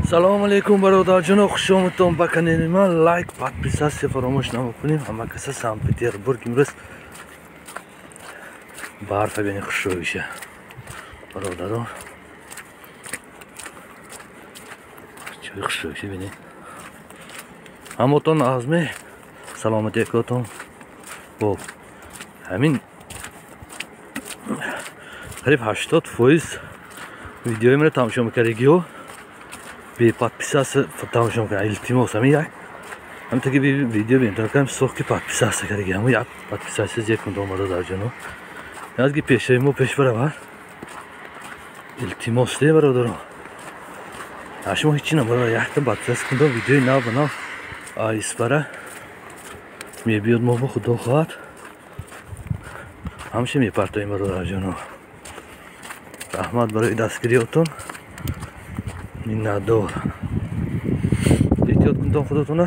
Салом алейкум, бародарҷоно, хушомадтон ба канали ман. Лайк, подписаться фаромӯш намекунем. Ҳама каса Санкт Петербург имрӯз барфа бини хушрӯиша, бародарон, чои хушрӯиша бини. Ҳамотон азме саломати якотон. Боб, ҳамин қариб 80% видеои маро тамошо мекардагиҳо бе подписаться тамошо мекунад. Илтимос, ҳамин як ҳамин таги видео бинтакам сох ки подписаться кардаги, ҳамин як подписаться зер кун, бародарҷоно, язги пешаи мо пеш баравад. Илтимос де, бародарон, шумо ҳечи набарад, якта подписаться кун, видеои нав ба нав Исфара мебиёд. Мо бо худо хоҳад ҳамеша мепартоем. Бародарҷоно, раҳмат барои дастгириётон, миннатдор. Эҳтиёт кунтон худотона.